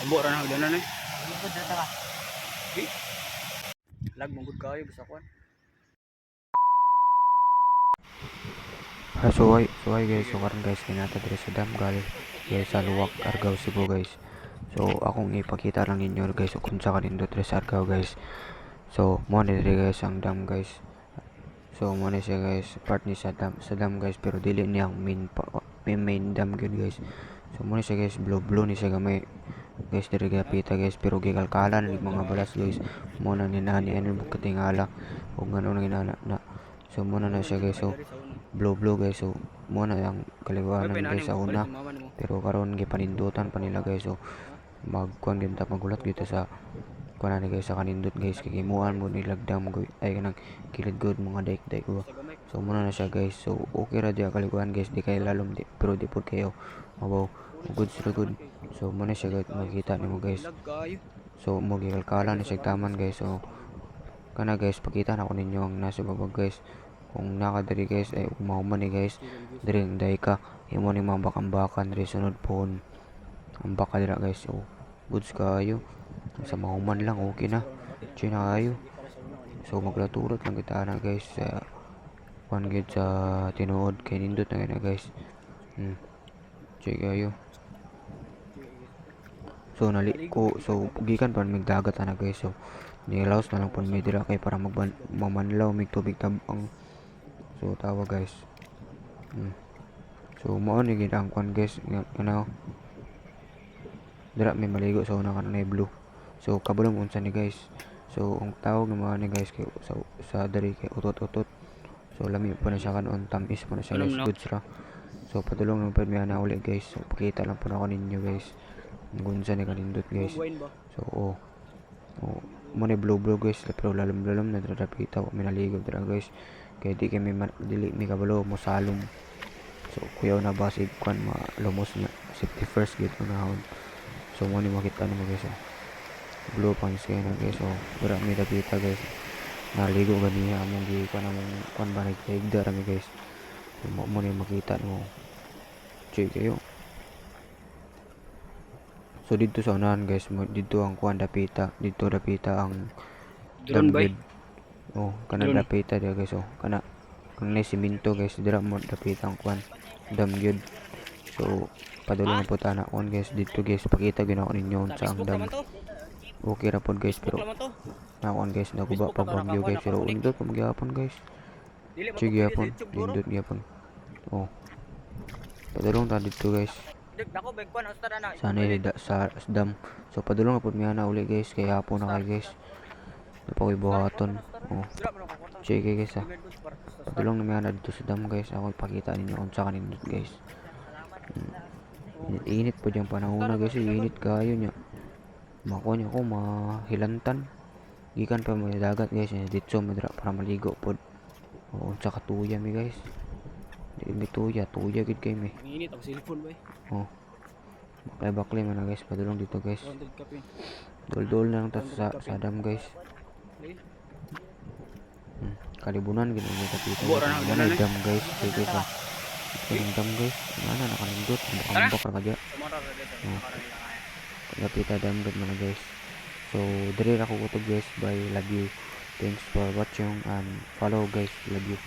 Abo ra na hagdanan eh. Lugod na ta ka. Lag mong gud kayo bisa kuan. Ah, so hi guys, so karon guys, kinata diri sa dam gali guys sa Luwak, Argao, Cebu guys. So akong ipakita lang ninyo guys kung sa kanindot diri sa Argao guys. So mo ni diri guys ang dam guys. So mo ni siya guys, part ni sa dam guys, pero dili niya ang main pa, main, main dam gyud guys. So mo ni siya guys, blue blue ni siya gamay guys diri gapita guys, pero gikalkalan ni mga balas guys. Mo na ni nani ano katingala ug ngano nang inana na. So mo na na siya guys. So blue blue guys. So mo na ang kaliwanan guys sa una, pero karon gipanindutan pa nila guys. So magkuan gyud ta, magulat gyud ta sa kuan ani guys, sa kanindot guys, kay gimuan mo nila dam ay kanang kilid gud mga dike dike ba. So mo na na siya guys. So okay ra diya kaliguan guys, di kay lalom di, pero di pud kayo mabaw, good sila good. So mo na siya guys, makita nimo guys. Lag kayo. So mo gikalkalan ni siya taman guys. So kana guys, pakita na ko ninyo ang nasa babag guys. Kung naka diri guys ay mahuman ni guys diri ang dayka, imo ni mga bakan-bakan diri, sunod pohon ang baka dira guys. So goods kayo sa mahuman lang, okay na chill na kayo. So maglaturot lang kita na guys sa kuan gyud sa tinuod kay nindot na gyud na guys. Chill kayo. So nali ko, so gikan pa mig dagat ana guys. So nilaos na lang pud mi dira kay para magban mamanlaw mig tubig tabang. So tawa guys. So mao ni gid ang kuan guys nga ano dira may maligo sa una kanang blue. So kabalo mo unsa ni guys. So ang tawag ng mga ni guys kay sa diri kay utot-utot. So lami pa na siya kanon, tamis pa na siya guys, Alam na. goods ra. So padulong lang pud mi ana uli guys. So pakita lang po na ako ninyo guys kung unsa ni kanindot guys. Wine ba? So oh, mo ni blue blue guys, pero lalom lalom na dira dapita, wa mi naligo dira guys kay di kami dili mi kabalo mo salom. So kuyaw na basig kwan malumos niya, safety first gyud unahon. So mo ni makita nimo guys, oh. Blue pang sky na guys. So dira mi dapita guys, naligo ganiha among gi kuan, among kuan ba, nagtaigda ra mi guys. So mo ni makita nimo, chill kayo. So dito sa unahan guys, mo dito ang kuan dapita, dito dapita ang Drone dam ba? gyud. Oh, kana Drone. dapita dia guys, oh. Kana kang na simento guys, dira mo dapita ang kuan dam gyud. So padulong na po ta na kuan guys dito guys, pakita gyud ako ninyo Sa unsa ang Facebook dam. naman to. Okay ra pod guys, Facebook pero naman to. nakuan guys, naguba Facebook pag na to, bagyo guys, pero nakakuha, nindot pa magyapon guys. Dili man to Sige pwede sa gyapon, YouTube guro. nindot gyapon. Oh. Padulong ta dito guys. Dik dako beg kuan hasta na. Sana da, sa dam. So padulong na pud mi ana uli guys kay hapon na kay guys. Di pa ko'y buhaton. Oh. Dira man ako kwarta. Sige guys ah. Padulong na mi ana dito sa dam guys. Ako ipakita ninyo kung sa kanindot guys. Init, init po diyang panahon na guys. Init kayo niya. Makuha niya ako mahilantan. Gikan pa mga dagat guys. Dito mi dira para maligo pod. Oo, unsa ka tuya mi guys. Di mi tuya, tuya gid kay mi. Ang init ang cellphone bay. Oh. Bakle bakle man na guys, padulong dito guys. 200 kapin. Dol-dol na lang ta sa dam guys. Lagi. Kalibunan gid ang dapita. Abo ra na, Ano ganun eh. dam guys, sige sa. Ito dam guys, ana nakanindot, ambak ra kadya. Sumara ra guys. Oh. Dapita dam gud mga guys. So diri ra ko kutob guys. Bye, love you. Thanks for watching and follow guys. Love you.